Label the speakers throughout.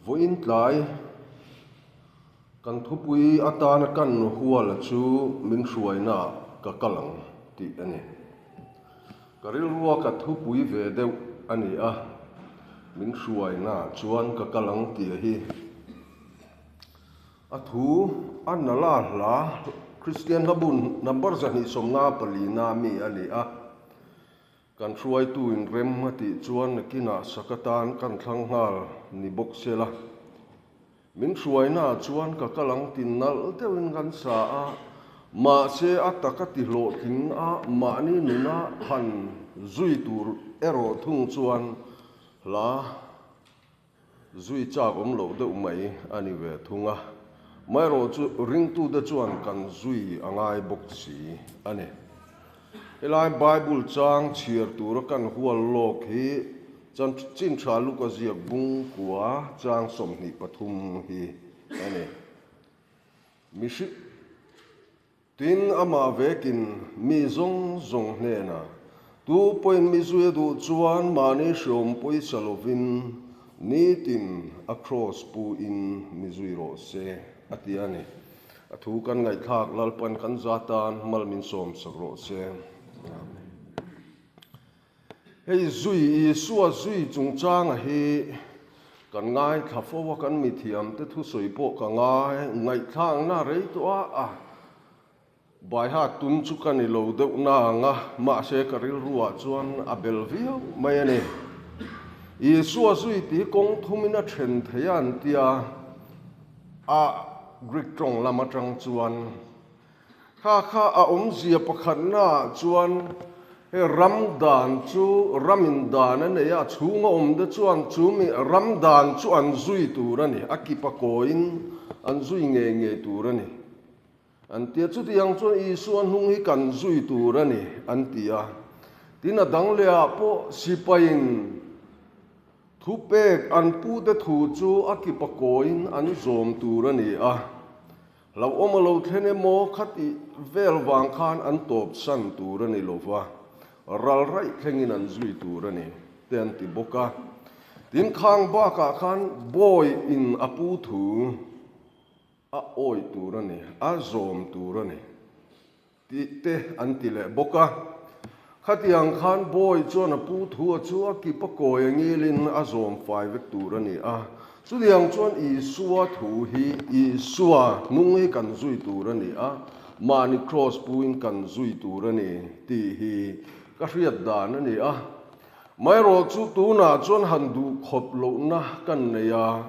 Speaker 1: Vawiin tlai kan thupui atana kan huala chu min hruainaah ka kal ang tih a ni. Ka rilrua ka thupui ve deuh a ni a, min hruainaah chuan ka kal ang tih hi. A thu a nala hla Kristian hlabun number 254 na mi a ni a. Kan hruaitu in rem a tih chuan nakinah sak atan kan thlang nghal ni bawk se la. Min hruainaah chuan ka kal ang ti nalh deuhin kan sa a, mahse a taka ti hlawhtling a mahni nuna han zui tur erawh thung chuan hla Zui chak awm loh deuh mai a ni ve thung a, maherawh chu ringtute chuan kan zui a ngai bawk si a ni. Helai Bible chang chhiar tura kan hual lawk hi Chin Tha Luka ziak bung kua chang 23 hi a ni. Mihring. Tin, amah vekin mi zawng zawng hnenah, Tu pawhin mi zui a duh chuan mahni hreawm pawisa lovin nitin a kraws puin mi zui rawh se, a ti a ni. A thu kan ngaihthlak Lalpan kan za tan mal min sawmsak rawh se. Amen. Hei zui, Isua zui chungchanga hi kan ngaithla fo a, kan mithiamte thusawi pawh ka ngai, ngaihthlakna rei tawh a, a baiha tum chu ka ni lo deuh na ang a, mahse ka rilruah chuan a bel viau mai a ni. Isua zui tih hi kawng thumin a then thei a an tia, a Greek tawng lam atang chuan. Kha kha a awmzia pakhatnaah chuan he ram dan chu ramin dan a nei a, a chhunga awmte chuan chu mi ram dan chu an zui tur a ni, a kipa kawiin an zui ngei ngei tur a ni an ti a. Chutiang chuan Isua hnung hi kan zui tur a ni an ti a. Tin, a dang lehah pawh sipaiin thupek an pute thu chu a kipa kawiin an zawm tur a ni a. Hlauhawm a lo thlen emaw khati vel vang khan an tawp san tur a ni lo va, ral raih thlengin an zui tur a ni, te an ti bawk a. Tin, khang bakah khan bawi in a pu thu a awih tur a ni, a zawm tur a ni. Tih te an ti leh bawk a. Khatiang khan bawi chuan a pu thu a chu a kip a kawi a ngilin a zawm fai vek tur a ni a. Chutiang chuan Isua thu hi Isua hnung hi kan zui tur a ni a, mahni kraws puin kan zui tur a ni tih hi ka hriat dan a ni a. Maherawh chu tunah chuan han duh khawp lohna kan nei a.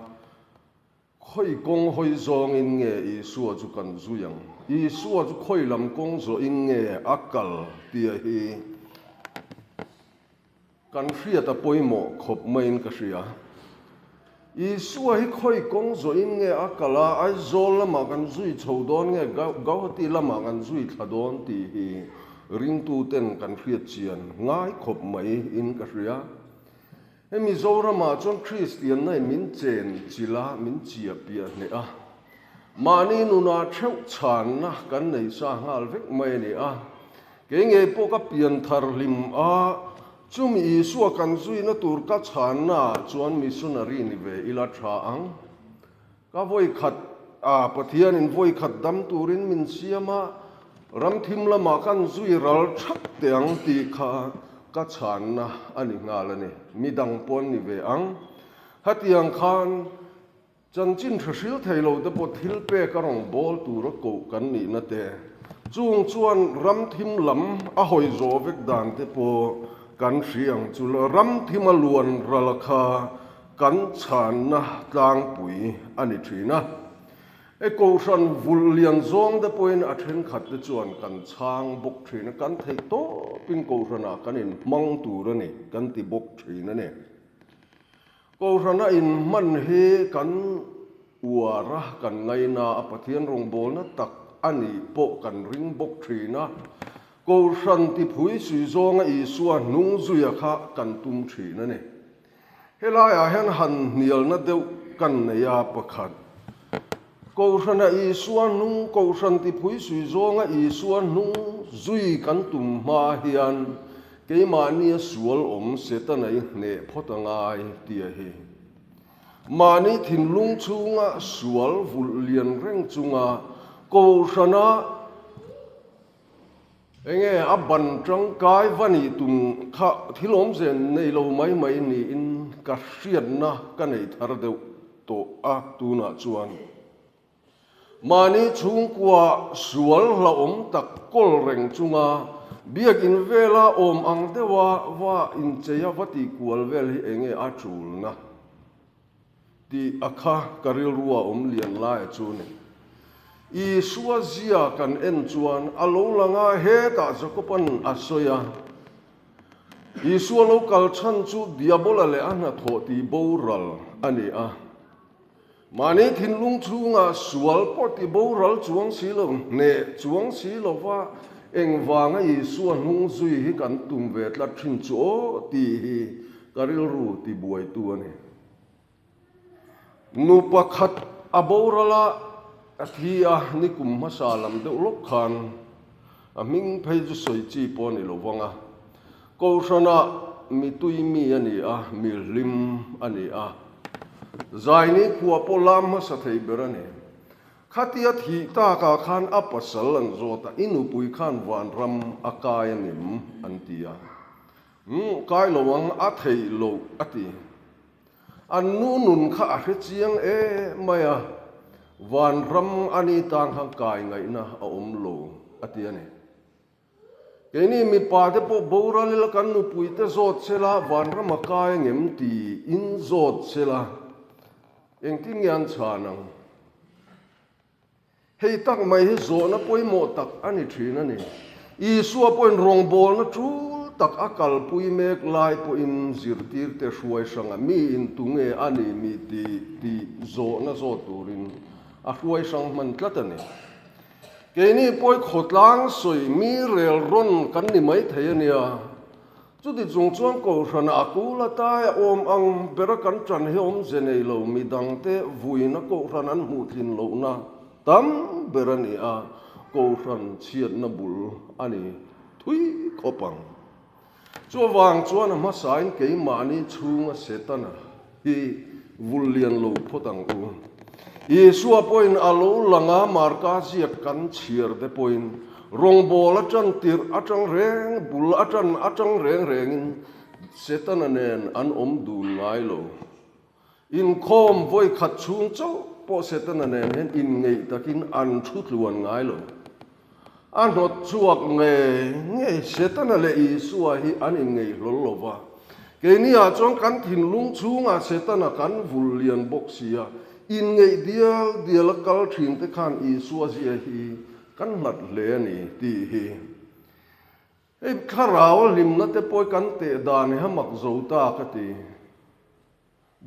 Speaker 1: Khawi kawng hawi zawngin nge Isua chu kan zui ang? Isua chu khawi lam kawng zawhin nge a kal tia hi kan hriat a pawimawh khawp maiin ka hria. Isua hi khawi kawng zawhin nge a kal a, Aizawl lamah kan zui chho dawn nge Gauhati lamah kan zui thla dawn tih hi ringtuten kan hriat chian ngai khawp maiin ka hria. He Mizoramah chuan Kristianna in min chen chilh a, min chia piah hneh a. Mahni nunah theuh chhanna kan nei sa nghal vek mai a ni a. Kei ngei pawh ka pian thar hlim a, chumi Isua kan zuina tur ka chhannaah chuan missionary ni ve ila tha ang. Ka vawi khat a, Pathianin vawi khat dam turin min siam a, ram thim lamah kan zui ral thak teh ang tih kha ka chhanna a ni nghal a ni. Mi dang pawh an ni ve ang. Hetiang khan chanchin tha hril thei lo te pawh thil pek a rawn bawl tura koh kan nihna te, chung chuan ram thim lam a hawi zawh vek dan te pawh kan hria ang chu. Ram thim a luan ral kha Kan chhanna tlangpui a ni thin a. Hei Kohhran vulh lian zawng te pawhin a thenkhat te chuan kan chhang bawk thin a, kan theih tawpin Kohhranah kan inhmang tur a ni kan ti bawk thin a ni. Kohhrana inhman hi kan uar a, kan ngaina a, Pathian rawngbawlna tak a nih pawh kan ring bawk thin a. Kohhran tiphui sui zawnga Isua hnung zuia kha kan tum thin a ni. Helaiah hian han hnialna deuh kan nei a, pakhat, Kohhrana Isua hnung, Kohhran tiphui sui zawnga Isua hnung zui kan tum hma hian keimahnia sual awm Setana i hneh phawt a ngai tia hi. Mahni thinlung chhunga sual vulh lian reng chunga Kohhrana enge a ban tangkai va nih tum kha thil awmze nei lo mai mai niin ka hriatna ka nei thar deuh tawh a tunah chuan. Mahni chhungkua sual hlauhawm tak kawl reng chunga biakin vela awm ang deuha va incheia va tihkual vel hi enge a tulna tih a kha ka rilrua awm lian laia chu ni. Isua zia kan en chuan a lo lang a, hetah Jakoba'n a sawi a, Isua lo kal chhan chu Diabola leh a hnathawh tih boral a ni a. Mahni thinlung chhungah sual pawh ti boral chuang si lo, hneh chuang si lova engvanga Isua hnung zui hi kan tum ve tlat thin chu aw tih hi ka rilru ti buaitu a ni. Nu pakhat a boral a, a thi a, nikum hmasa lam deuh lawk khan a hming phei chu sawi chi pawh a ni lo vang a, Kohhranah mi tui mi a ni a, mi hlim a ni a. Zaini khua pawh lam hmasa thei ber a ni. Khatia thih takah khan a pasal an zawt a, i nupui khan vanram a kai a nim an ti a. Umm, kai lo ang, a theih loh a ti. An nu nun kha a hre chiang em mai a, vanram a ni tang khan kai ngaihna a awm lo a ti a ni. Keini mipa te pawh boral ila kan nupui te zawt se la, vanram a kai angem ti in zawt se la, engtin nge an chhan ang? Hei tak mai hi zawhna pawimawh tak a ni thin a ni. Isua pawhin rawngbawlna tul tak a kalpui mek lai pawhin zirtirte hruai hranga mi in tunge a ni mi ti tih zawhna zawt turin a hruai hrang hman tlat a ni. Keini pawi khawtlang sawi mi rel rawn kan ni mai thei a nia. Chuti chung chuan Kohhran a kul atai a awm ang bera kan ṭan hi awmze nei lo mi dangte vuina Kohhran an hmuh tlin lohna tam ber a ni a, Kohhran chhiatna bul a ni thui khawp ang. Chuvang chuan a hmasain keimahni chhunga Setana hi vul lian lo phawt ang u. Isua pawhin a lo lang a, Marka ziak kan chhiar te pawhin rawngbâwl aṭan tirh aṭang reng, bul aṭan aṭang reng rengin Setana nen an awm dun ngai lo. Inkhawm vawi khat chhung chauh pawh Setana nen hian inngeih takin an thu tluan ngai lo. A hnawt chhuak nge nge Setana leh Isua hi an inngeih hlawl lo va. Keini ah chuan kan thinlung chhungah Setana kan vul lian bawk si a, inngeih dial dial a kal thin te khan Isua zia hi kan hlat hle a ni tih hi. Hei thlarau a hlimna te pawh hi kan teh dan hi a mak zo ta ka ti.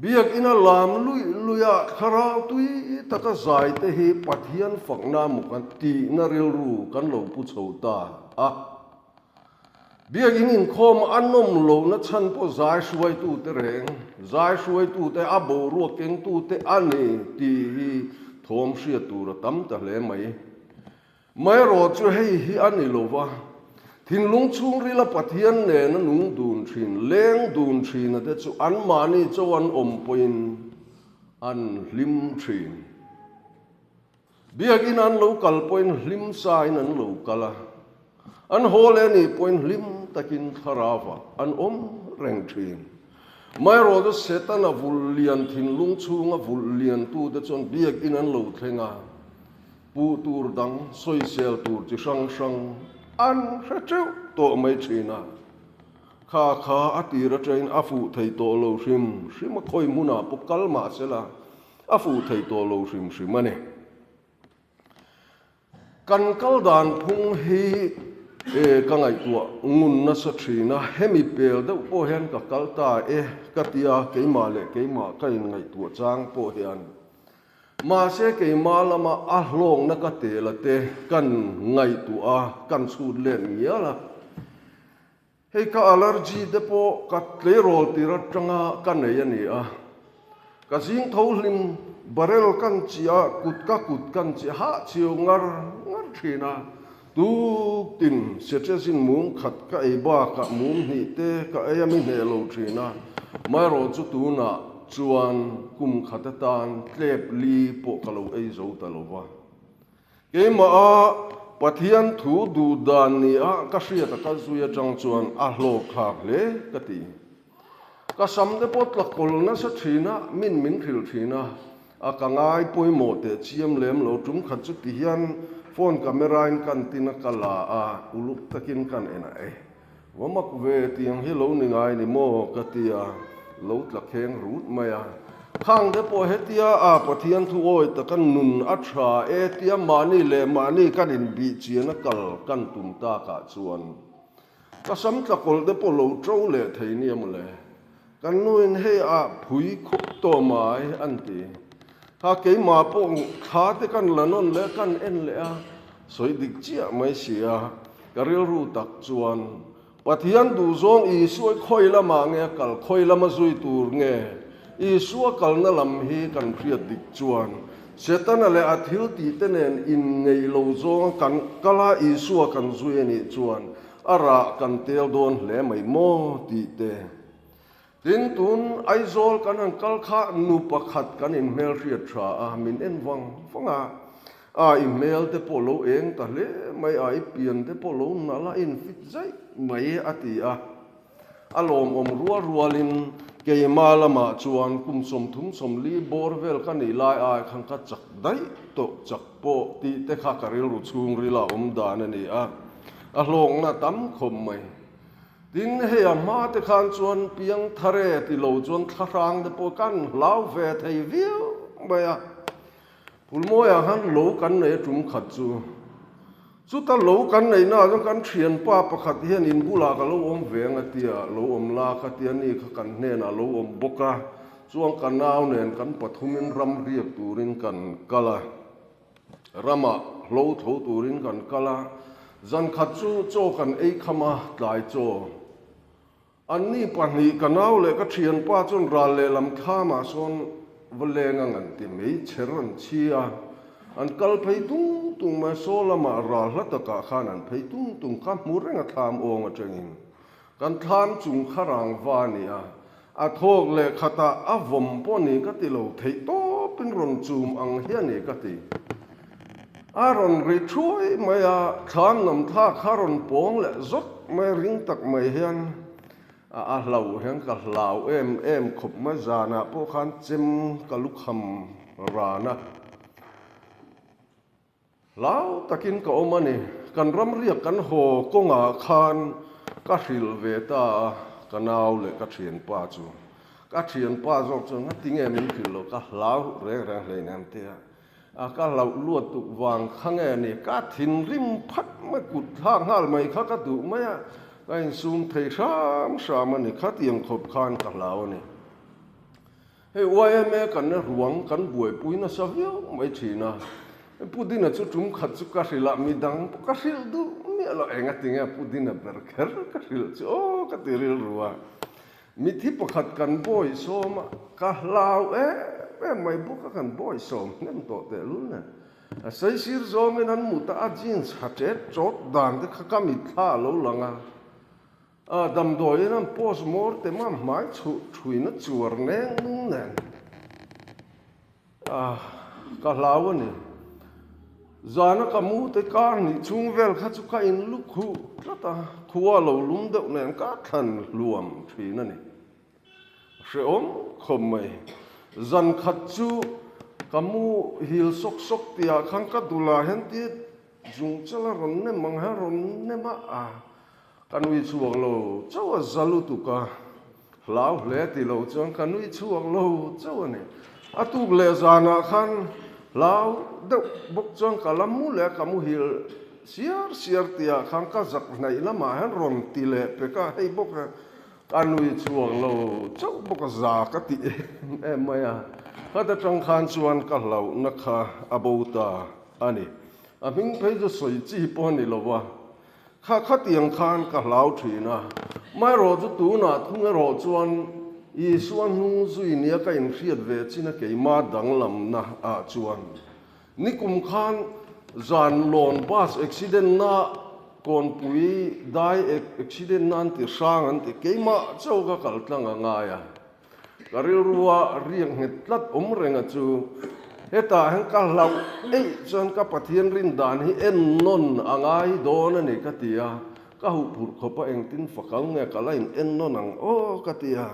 Speaker 1: Biakinn a lam luih luih a, thlarau tui taka zai te hi Pathian fakna maw kan tihna rilru kan lo pu chho ta a. Biakinn inkhawm a nawm lohna chhan pawh zai hruaitute reng, zai hruaitute a boruak kengtute a ni tih hi thawm hriat tur a tam ta hle mai. Maherawh chu hei hi a ni lo va, thinlung chhungrila Pathian nena nung dun thin, leng dun thina te chu anmahni cho an awm pawhin an hlim thin. Biakinn an lo kal pawhin hlim sain an lo kal a, an haw leh nih pawhin hlim takin thlarauah an awm reng thin. Maherawh chu Setana vulh lian thinlung chhunga vulh liantute chuan biakinn an lo thleng a, Puh tur dang sawisel tur chi hrang hrang an hre teuh tawh mai thin a, kha kha a tir atangin a fuh thei tawh lo hrim hrim a, khawi hmunah pawh kal mah sela a fuh thei tawh lo hrim hrim a ni. Kan kal dan phung hi ka ngaihtuah ngun nasa thin a, hemi pel deuh pawh hian ka kal ta e ka tia keimah leh keimah ka inngaihtuah chang pawh hian Mahse keimah lama a hlawkna ka tel a te kan ngaihtuah a, kan chhut let ngial a. Hei ka allergy te pawh ka tleirawl tir atanga ka nei a ni a. Ka zing tho hlim barrel kan chiah a, kut ka kut kan chiah hah chiau ngar ngar thin a. Tuktin cetirizine mum khat ka ei bakah mum hnih te ka ei a mi hneh lo thin a. Maherawh chu tunah. chuan kum khat atan tlep li pawh ka lo ei zo ta lo va. Keimah a Pathian thu duh dan ni a ka hriat a kal zui atang chuan a hlawk thlak hle ka ti. Ka sam te pawh tla kawl nasa thin a, min min hrilh thin a, a ka ngai pawimawh teh chiam lem lo tum khat chu ti hian phone camera in kan tin a ka la a, uluk takin kan en a e. Va mak ve tiang hi lo ni ngai ni maw ka ti a, lo tla kheng rut mai a. Khang te pawh hetia a Pathian thu awi taka nun a tha e tia mahni leh mahni kan inbih chian a kal kan tum takah chuan ka sam tla kawlh te pawh lo to leh thei nia mawle. Kan nuin hei a phui khup tawh mai an ti. Kha keimah pawh thla te kan la nawn leh kan en leh a, sawi dik chiah mai si a, ka rilru tak chuan Pathian duhzawng Isua khawi lamah nge a kal, khawi lama zui tur nge Isua kalna lam hi kan hriat dik chuan Setana leh a thil tih te nen inngeih lo zawnga kan kal a Isua kan zui a nih chuan a rah kan tel dawn hle mai maw tih te. Tin, tun Aizawl kan han kal kha nu pakhat kan inhmelhriat tha a, min en vang vang a, a i hmel te pawh lo eng ta hle mai a, i pian te pawh lo nalh a, infit zaih mai a ti a. A lawmawm rual rualin keima lamah chuan kum 34 bawr vel ka nih lai ai khan ka chak daih tawh chak pawh tih te kha ka rilru chhungril a awm dan a ni a, a hlawkna tam khawp mai. Tin, hei a hma te khan chuan piang thar e ti lo chuan thlahrang te pawh kan hlau ve thei viau mai a. Phulmawiah khan lo kan nei a tum khat chu. Chuta lo kan neihna ah chuan kan thianpa pakhat hian in bulah ka lo awm ve ang a tia, lo awm la kha tia ni kha kan hnenah lo awm bawk a. Chuan ka nau nen kan pathumin ram riak turin kan kal a. Ramah hlo tho turin kan kal a, zan khat chu chaw kan ei kham a, tlai chaw. Anni pahnih ka nau leh ka thianpa chuan ral lehlam thlamah sawn va leng ang an ti mai, chher an chhi a, an kal phei tung tung mai, saw lamah ral hla takah khan an phei tung tung kha hmu reng a thlam awng atangin. Kan thlam chung kha rangva a ni a, a thawk leh khatah a vawm pawh ni ka ti lo theih tawpin rawn chum ang hi a ni ka ti. A rawn ri thuai mai a, thlam nam thlak kha rawn pawng leh zawt mai a ring tak mai hian a a hlau hian ka hlau em em khawp mai zanah pawh khan chem ka lukham ran a. Hlau takin ka awm a ni. Kan ramriak kan haw kawngah khan ka hrilh ve ta a, ka nau leh ka thianpa chu. Ka thianpa zawk chuan nga tinge min hrilh loh, ka hlau reng reng hleinem tia. A ka hlauh luat tuk vang kha nge ni, ka thinrim phat mai, kut thlak nghal mai kha ka duh mai a, ka insum thei hram hram a ni, khatiang khawp khan ka hlau a ni. Hei yma kan ruang kan buaipui nasa viau mai thin a, Pu Dina chu tum khat chu ka hrilh a, midang pawh ka hrilh duh miah lo, enga tinge Pu Dina ber kher ka hrilh chu aw ka ti rilru a, mithi pakhat kan bawi sawm a, ka hlau em em mai bawk a, kan bawi sawm hnem tawh tehlul nen, a saisir zawngin an mut a, a jeans ha tet tawt dan te kha ka mitthla a lo lang a. A damdawiin an post mortem a hmai chhuh thuina chuar neng nung nen a ka hlau a ni. Zana ka mu te kar hnih chhung vel kha chu ka in luk huh tlat a, khua lo lum deuh nen ka thlan hluam thin a ni. Hrehawm khawp mai. Zan khat chu ka mu hil sawk sawk tihah khan ka dulah hian tia zung chala rawn nem ang hian rawn nem a, Ka nui chhuak lo chauh a za lutuk a, hlau hle ti lo chuan ka nui chhuak lo chauh a ni. A tuk leh zanah khan hlau deuh bawk chuan ka la mu leh a, ka muhil siar siar tihah khan ka zak hnaih lamah hian rawn ti leh pek a, hei bawk a ka nui chhuak lo chauh bawk a, za ka ti em em mai a, khat atang khan chuan ka hlauhna kha a bo ta a ni. A hming phei chu sawi chi pawh a ni lo va. Kha khatiang khan ka hlau thin a, maherawh chu tunah thung erawh chuan Isua hnung zui nia ka inhriat ve chin a keimah danglamna ah chuan nikum khan zan lawn bus accident na kawnpui dai accident na an ti hrang an ti keimah chauh ka kal tlang a ngai a. Ka rilrua riak nghet tlat awm renga chu hetah hian ka hlauh eih chuan ka Pathian rin dan hi en nawn a ngai dawn a ni ka ti a, ka huhphurh khawp a engtin fakal nge ka la in en nawn ang aw ka ti a,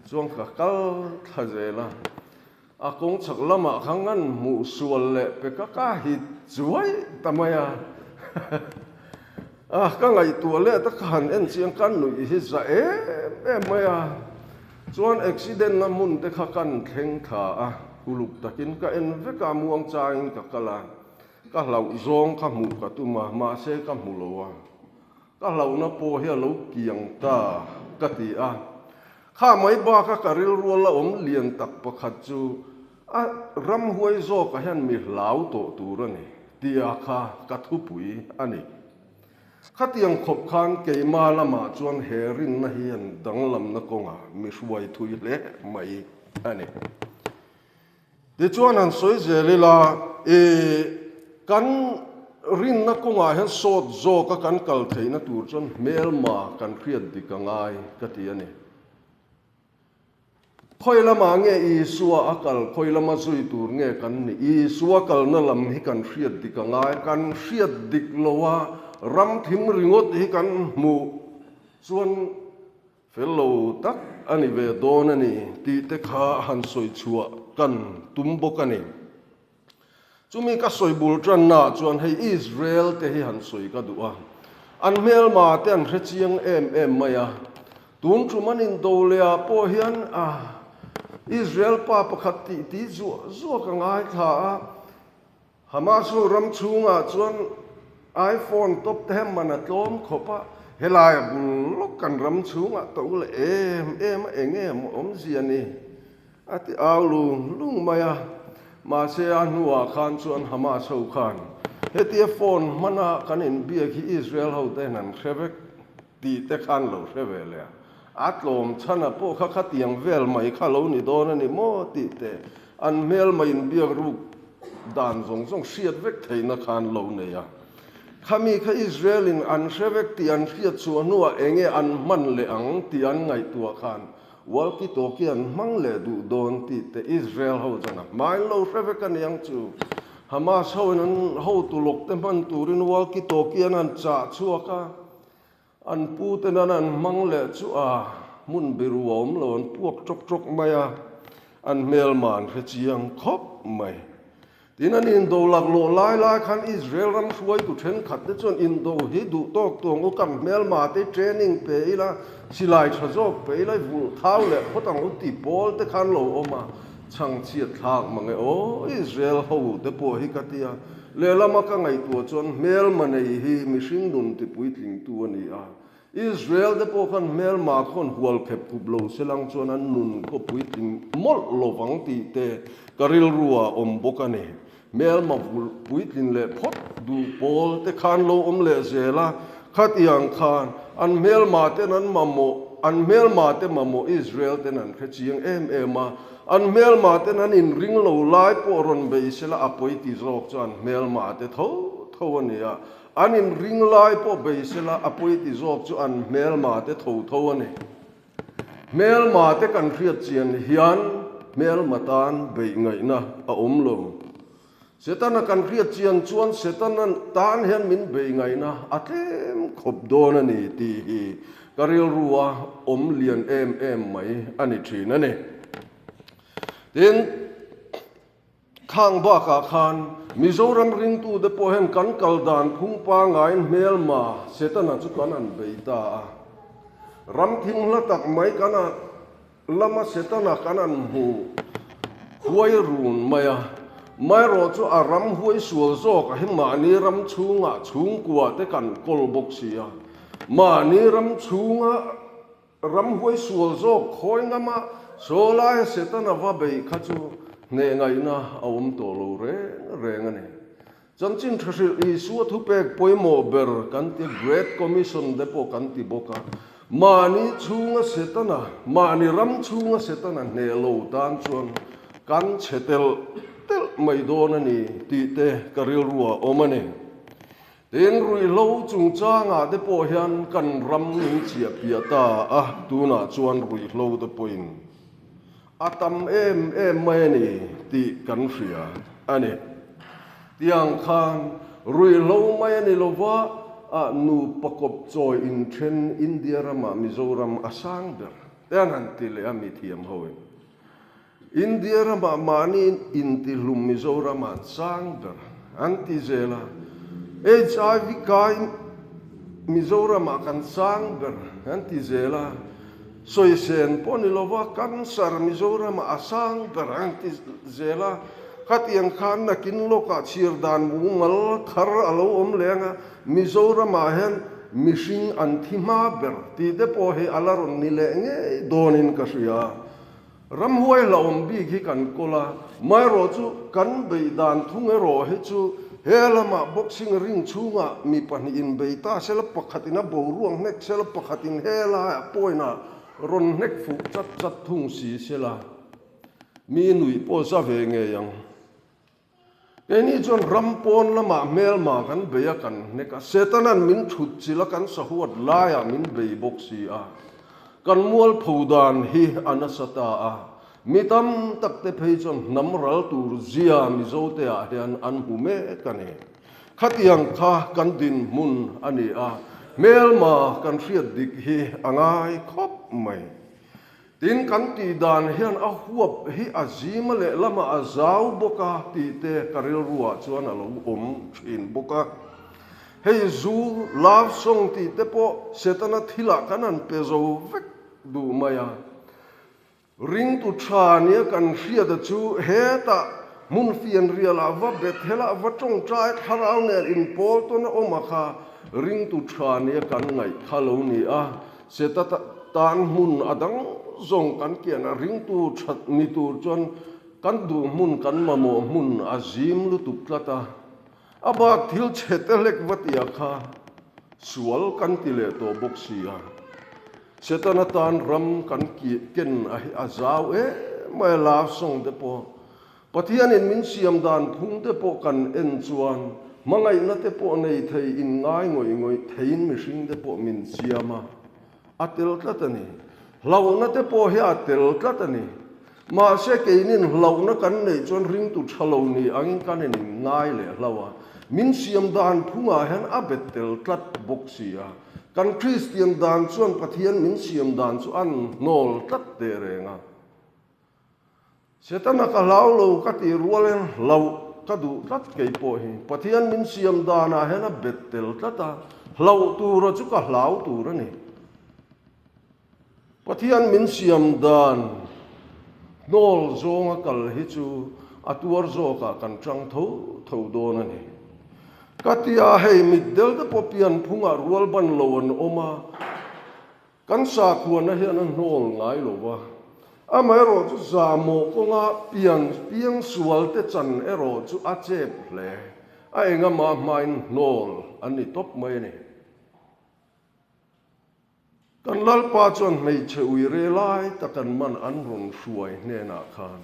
Speaker 1: chuan ka kal thla zel a. A kawng chhak lamah kha ngan hmuh sual leh pe ka ka hit chuai ta mai a. A ka ngaihtuah leh ta ka han en chiang ka nuih hi za em em mai a. Chuan accident na hmun te kha kan thleng thla a, uluk takin ka en vek a, muang changin ka kal a. Ka hlauh zawng kha hmuh ka tum a, mahse ka hmu lo a. Ka hlauhna pawh hi a lo kiang ta ka ti a. Kha mai baka ka rilru la awm lian tak pakhat chu a ramhuai zawkah hian mi hlau tawh tur a ni tia kha ka thupui a ni. Khatiang khawp khan keima lamah chuan he rinna hian danglamna kawngah mi hruai thui hle mai a ni. Tichuan han sawi zel ila, i kan rinna kawngah hian sawt zawka kan kal theihna tur chuan hmelma kan hriat dik a ngai ka ti a ni. Khawi lamah nge Isua a kal, khawi lama zui tur nge kan nih? Isua kalna lam hi kan hriat dik a ngai, kan hriat dik loha ram thim ringawt hi kan hmuh chuan Fel lo tak a ni ve dawn a ni tih te kha han sawi chhuah kan tum bawk a ni. Chumi ka sawi bul tannaah chuan hei Israel te hi han sawi ka duh a, an hmelma te an hre chiang em em mai a. Tun tum an indo leh ah pawh hian a Israel pa pakhat tih ti zuah zuah ka ngaithla a, Hamas ho ram chhungah chuan iPhone top te man a tlawm khawp a, helai a bul lawk kan ram chhungah to leh em em a eng em awmzia ni a ti au lung lung mai a. Mahse a hnuah khan chuan Hamas ho khan hetia phone hmana kan inbiak hi Israel ho te hian an hre vek tih te khan lo hre ve leh a, a tlawm chhana pawh kha khatiang vel mai kha lo ni dawn a ni maw tih te an hmelma inbiak ruk dan zawng zawng hriat vek theihna khan lo nei a. Khami kha Israel in an hre vek tih an hriat chhuah hnuah enge an hman leh ang tih an ngaihtuah khan walkie talkie an hmang leh duh dawn tih te Israel ho chuan a hmain lo hre vek a niang chu. Hamas ho in an hotu lawk te hman turin walkie talkie an han chah chhuak a. An pu te nan an hmang leh chu a hmun biru a awm lo, an puak tawk tawk mai a, an hmelma an hre chiang khawp mai. Tin, an indo laklawh lai lai khan Israel ram hruaitu thenkhat te chuan indo hi duh tawk tuang u, kan hmelma te training pe ila, silai tha zawk pe ila, i vulh thau leh phawt ang u ti pawl te khan lo awm a, chhangchhiat thlak mang e aw, Israel ho te pawh hi ka ti a. Lehlama ka ngaihtuah chuan hmelma nei hi mihring nun tipuitlingtu a ni a. Israel te pawh khan hmelma khawn hual khep khup lo se lang chuan an nun khaw puitling mawlh lovang tih te ka rilru ah awm bawk a ni. Hmelma puitlin leh phawt duh pawl te khan lo awm leh zel a, khatiang khan an hmelma ten an mamawh, an hmelma te mamawh Israel ten an hre chiang em em a, An hmelma ten an inring lo lai pawh rawn bei sela a pawi ti zawk chuan hmelma te tho tho a ni a, an inring lai pawh bei sela a pawi ti zawk chu an hmelma te tho tho a ni. Hmelma te kan hriat chian hian hmelma tan beih ngaihna a awm lo. Setana kan hriat chian chuan Setana tan hian min bei ngaihna a tlem khawp dawn a ni tih hi ka rilrua awm lian em em mai a ni thin a ni. Tin, khang bakah khan Mizoram ringtute pawh hian kan kal dan phung pangaiin hmelma Setana chu kan han bei ta a. Ram thim hla tak mai kan a. Lama Setana kan an hmu huai run mai a, maherawh chu a ram huai sual zawk a hi mahni ram chhungah chhungkua te kan kawl bawk si a, mahni ram chhunga ram huai sual zawk khawi ngama saw laia Setana va bei kha chu hneh ngaihna a awm tawh lo reng reng a ni. Chanchin tha hrilh Isua thupek pawimawh ber kan ti Great Commission te pawh kan ti bawk a. Mahni chhunga Setana, mahni ram chhunga Setana hneh lo tan chuan kan chhe telh telh mai dawn a ni tih te ka rilru ah awm a ni. Tin, ruihhlo chungchangah te pawh hian kan ram min chiah piah ta a, tunah chuan ruihhlo te pawhin. A tam em em mai a ni tih kan hria a ni. Tiang khan ruihhlo mai a ni lova, a nupa kawp chawi inthen India ramah Mizoram a sang ber te an han ti leh a mithiam hoin. India ramah mahni intihlum Mizoram an sang ber an ti zel a, HIV kai Mizoramah kan sang ber an ti zel a, Sawisên pawh ni lova cancer Mizoramah a sang ber ang ti zel a, khatiang khan nakin lawkah chhir dan mumal thar a lo awm leng a, Mizoramah hian mihring an thi hma ber tih te pawh hi a la rawn ni leh ngei dawnin ka hria. Ramhuai hlauhawm bik hi kan kawl a, maherawh chu kan beih dan thung erawh hi chu he lamah boxing ring chhungah mi pahnihin bei ta sela pakhatin a boruak hnek sela pakhatin he laiah point-ah rawn hnek fuh chat chat thung si sela mi nuih pawh za ve ngei ang. Keini chuan ram pawn lamah hmelma kan bei a kan hnek a, Setana'n min thut chilh a kan sahuat laiah min bei bawk si a, kan mualpho dan hi a nasa ta a, mi tam tak te phei chuan hnam ral tur zia Mizote ah hian an hmu mek a ni. Khatiang kha kan dinhmun a ni a, hmelma kan hriat dik hi a ngai khawp mai. Tin, kan tih dan hian a huap hi a zima lehlamah a zau bawk a tih te ka rilruah chuan a lo awm thin bawk a. Hei zu, love song tih te pawh Setana thilah kan han pe zo vek duh mai a. Ringtu tha nia kan hriata chu hetah hmun fianrialah va Bethelah va tawngtai thlarau nen inpawl tawn a awm a kha ringtu tha nia kan ngaih kha lo ni a. Seta tan hmun a dang zawng kan kian a, ringtu that ni tur chuan kan duh hmun kan mamawh hmun a zim lutuk tlat a, a bak thil chhe te hlek va tia kha sual kan ti leh tawh bawk si a. Setana tan ram kan ken a hi a zau em mai a, love song te pawh Pathianin min siam dan phung te pawh kan en chuan hmangaihna te pawh nei thei in ngai ngawih ngawih theiin mihring te pawh min siam a, a tel tlat a ni. Hlauhna te pawh hi a tel tlat a ni. Mahse keinin hlauhna kan neih chuan ringtu tha lo ni angin kan in in ngai leh hlau a, min siam dan phungah hian a bet tel tlat bawk si a. Kan Kristian dan chuan Pathian min siam dan chu a hnawl tlat teh reng a. Setana ka hlau lo ka tih rualin hlauh ka duh tlat kei pawh hi Pathian min siam danah hian a bet tel tlat a, hlauh tura chu ka hlau tur a ni. Pathian min siam dan hnawl zawnga kal hi chu a tuar zawkah kan tang tho tho dawn a ni. Ka tia hei mitdel te pawh pianphungah rualban lo an awm a, Kan sakhuana hian a hnawl ngai lo va, amaherawh chu zahmawh kawnga pian piang sualte chan erawh chu a chep hle. A engama hmain hnawl an ni tawp mai a ni. Kan Lalpa chuan hmeichhe ui re lai tak an man an rawn hruai hnenah khan,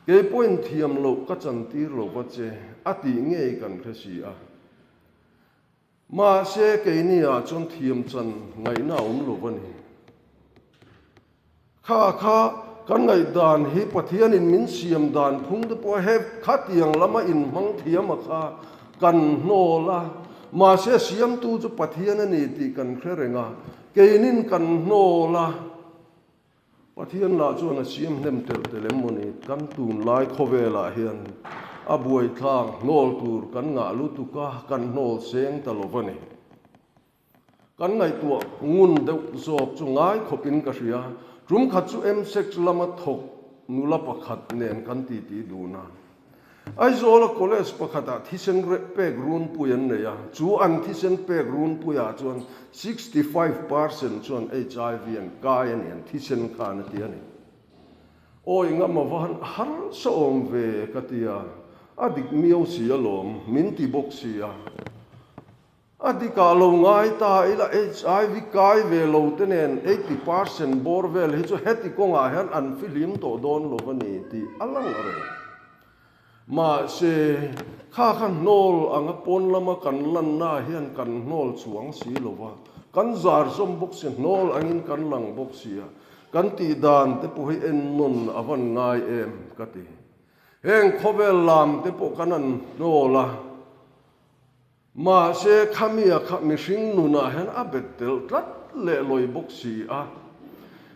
Speaker 1: Kei pawhin thiam loh ka chantir lo va che, a tih ngei kan hre si a. Mahse, keini ah chuan thiam chan ngaihna a awm lo a ni. Kha kha kan ngaihdan hi Pathianin min siam dan phung te pawh he khatiang lama inhmang thiam a kha kan hnawl a, mahse siamtu chu Pathian a ni tih kan hre reng a, keinin kan hnawl a. Pathian lah chuan a siam hnem telh telh em maw ni? Kan tunlai khawvelah hian a buaithlak hnawl tur kan ngah lutuk a, kan hnawl seng ta lo va ni. Kan ngaihtuah ngun deuh zawk chu ngai khawpin ka hria. Tum khat chu MSEC lama thawk nula pakhat nen kan titi dun a. Aizawla college pakhatah thisen pek runpui an nei a, chu an thisen pek runpuiah chuan 65% chuan HIV an kai a ni, an thisen khan a ti a ni. Awi ngam a va han harsa awm ve ka ti a, a dik miau si alawm, min ti bawk si a. A dikah lo ngai ta ila HIV kai ve lo te nen 80% bawr vel hi chu heti kawngah hian an fihlim tawh dawn lo a ni tih a lang reng. Mahse, kha kha hnawl anga pawn lama kan lanna hian kan hnawl chuang si lo va, kan zar zawm bawk si, hnawl angin kan lang bawk si a. Kan tih dan te pawh hi en nawn a van ngai em ka ti. Heng khawvel lam te pawh kan han hnawl a, mahse khamia kha mihring nunah hian a bet tel tlat leh lawi bawk si a.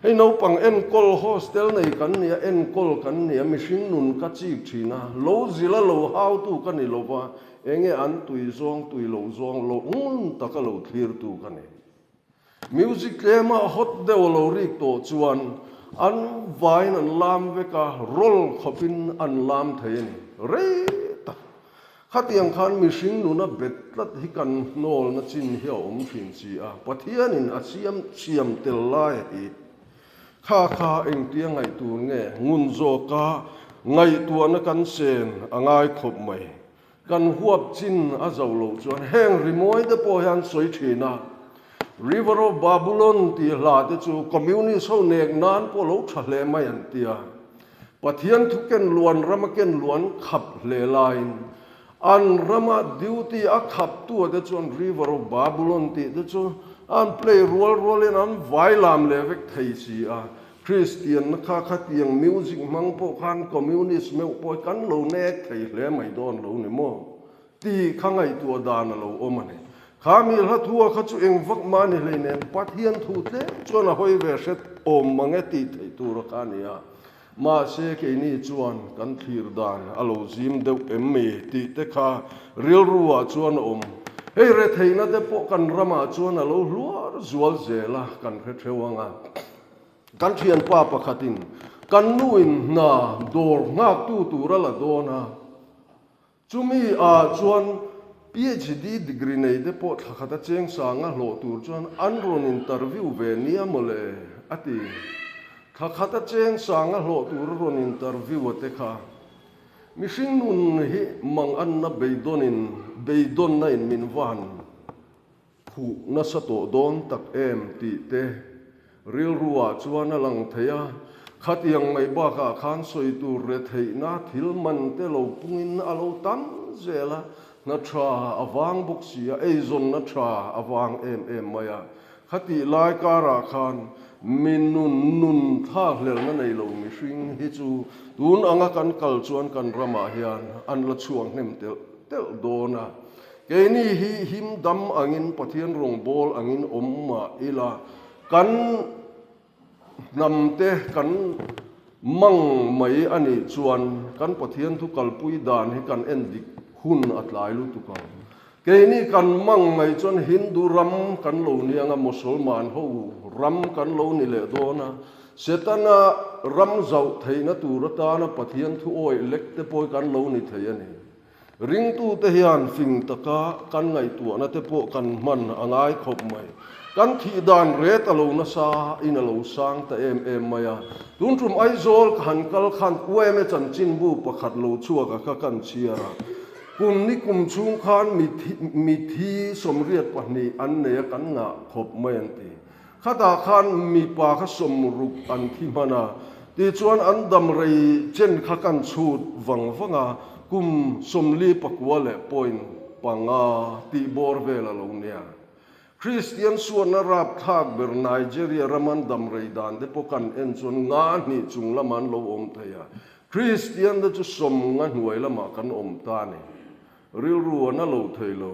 Speaker 1: Hei naupang enkawl hostel nei kan nia, enkawl kan nia, mihring nun ka chik thin a, lo zila lo hautu ka ni lova, enge an tui zawng tui lo zawng lo ngun taka lo thlirtu ka ni. Music tlema hot deuh a lo rik tawh chuan an vaiin an lam vek a, roll khawpin an lam thei a ni. Rei tak. Khatiang khan mihring nuna bet tlat hi kan hnawlna chin hi a awm thin si a, Pathianin a siam siam tel lai hi kha kha engtia ngaih tur nge ngun zawka ngaihtuahna kan sen a ngai khawp mai. Kan huap chin a zo loh chuan heng rimawi te pawh hian sawi thin a, River of Babylon tih hla te chu Communist ho nek nan pawh lo tha hle mai an ti a. Pathian thu ken luan rama ken luan khap hle laiin an rama duty a khap tu te chuan River of Babylon tih te chu an play rual rualin an vai lam leh vek thei si a. Kristianna kha khatiang music hmang pawh khan Communist meuh pawh kan lo nek thei hle mai dawn lo ni maw? Tih kha ngaihtuah dan a lo awm a ni. Kha mi hla thua kha chu eng vak mah ni hleinem Pathian thu tlem chuan a hawi ve hret awm mang e tih theih tur a kha a ni a. Mahse keini chuan kan thlir dan a lo zim deuh em mi tih te kha rilru ah chuan a awm. Hei retheihna te pawh kan ramah chuan a lo hluar zual zel a kan hre theuh ang a. Kan thianpa pakhatin kan nuin hna dawr nghaktu tur a la dawn a, chumi ah chuan PhD degree nei te pawh thla khat a cheng sanga hlawh tur chuan an rawn interview ve nia mawle a ti. Thla khat a cheng sanga hlawh tur a rawn interview a te kha mihring nun hi manganna beidawnin beidawnna in min va han Khuh nasa tawh dawn tak em tih te rilruah chuan a lang thei a, khatiang mai bakah khan sawi tur re theihna thil man te lo pungin a lo tam zel a, hna tha a vang bawk si a, eizawnna tha a vang em em mai a, khatih lai karah khan mi nun nun thlakhlelhna nei lo mihring hi chu tun anga kan kal chuan kan ramah hian an la chhuak hnem telh telh dawn a. Keini hi him dam angin Pathian rawngbâwl angin awm mah ila, kan hnamte kan mang mai a nih chuan kan Pathian thu kalpui dan hi kan en dik hun a tlai lutuk ang. Keini kan mang mai chuan Hindu ram kan lo ni anga Mosolman ho ram kan lo ni leh dawn a, Setana ram zauh theihna tur atana Pathian thu awih lek te pawh hi kan lo ni thei a ni. Ringtute hian fing taka kan ngaihtuahna te pawh kan hman a ngai khawp mai. Kan thih dan ret a lo nasa in a lo sang ta em em mai a. Tun tum Aizawl ka han kal khan UMA chanchinbu pakhat lo chhuak a kha kan chhiar a. Kum ni kum chhung khan mithi 82 an nei a kan ngah khawp mai an ti. Khatah khan mipa kha 60 an thi hman a, tichuan an dam rei chen kha kan chhut vang vang a, kum 49 leh point panga tih bawr vel a lo nia. Kristian suatna rapthlak ber Nigeria ram an dam rei dan te pawh kan en chuan nga hnih chung lamah an lo awm thei a, Kristian te chu 50 hnuai lamah kan awm ta a ni. Rilru a na lo thei lo.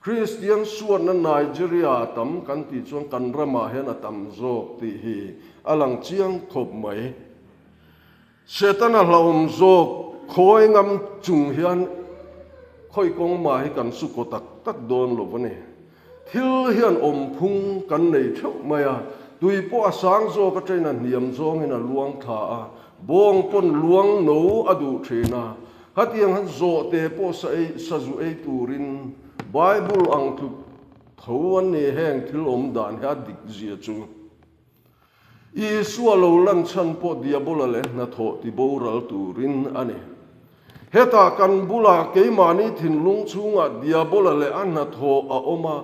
Speaker 1: Kristian suatna Nigeria a tam kan tih chuan kan ramah hian a tam zawk tih hi a lang chiang khawp mai. Setana hlauhawm zawk khawi ngam chung hian khawi kawng mah hi kan su kaw tak tak dawn lo a ni. Thil hian awmphung kan nei theuh mai a, tui pawh a sang zawk atangin a hniam zawngin a luang thla a, bawng pawn luang no a duh thin a, Hetiang han zawhte pawh sa ei, sazu ei turin Bible ang tluk tho an ni heng thil awm dan hi a dik zia chu. Isua lo lan chhan pawh Diabola leh hnathawh ti boral turin a ni. Hetah kan bulah keimahni thinlung chhungah Diabola leh a hnathawh a awm a,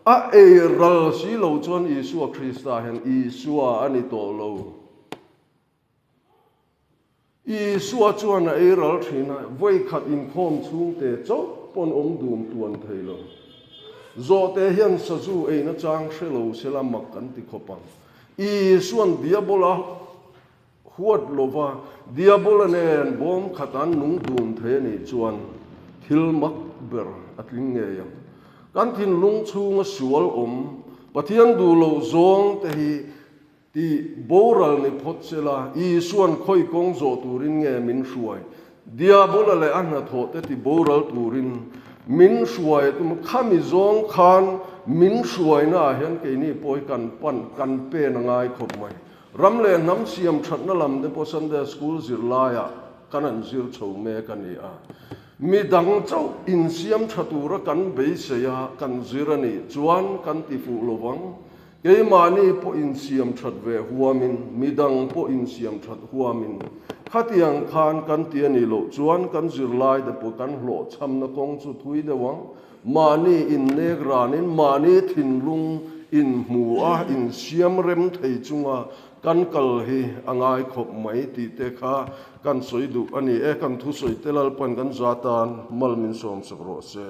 Speaker 1: a ei ral si lo chuan Isua Krista hian Isua a ni tawh lo. Isua chuan a ei ral thin a, vawi khat inkhawm chhungte chauh pawn awm dum tuan thei lo. Zawhte hian sazu eina chang hre lo sela mak kan ti khawp ang. Isuan Diabola huat lova Diabola nen bawm khat an nung dun thei a nih chuan thil mak ber a tling ngei ang. Kan thinlung chhunga sual awm, Pathian duh loh zawng te hi ti boral ni phawt sela, Isuan khawi kawng zawh turin nge min hruai? Diabola leh a hnathawh te ti boral turin min hruai tum khami zawng khan min hruaina ah hian keini pawh hi kan pan kan pen a ngai khawp mai. Ram leh hnam siam thatna lam te pawh Sunday School zirlaiah kan an zir chho mek a ni a. Mi dang chauh insiam tha tura kan beisei a kan zir a nih chuan kan ti fuh lo vang. Keimahni pawh insiam that ve huamin, mi dang pawh insiam that huamin khatiang khan kan ti a nih loh chuan kan zirlai te pawh kan hlawhchhamna kawng chu thui deuh ang. Mahni innek ranin mahni thinlung inhmu a, insiam rem thei chunga kan kal hi a ngai khawp mai tih te kha kan sawi duh a ni e. Kan thusawi te Lalpan kan za tan mal min sawmsak rawh se.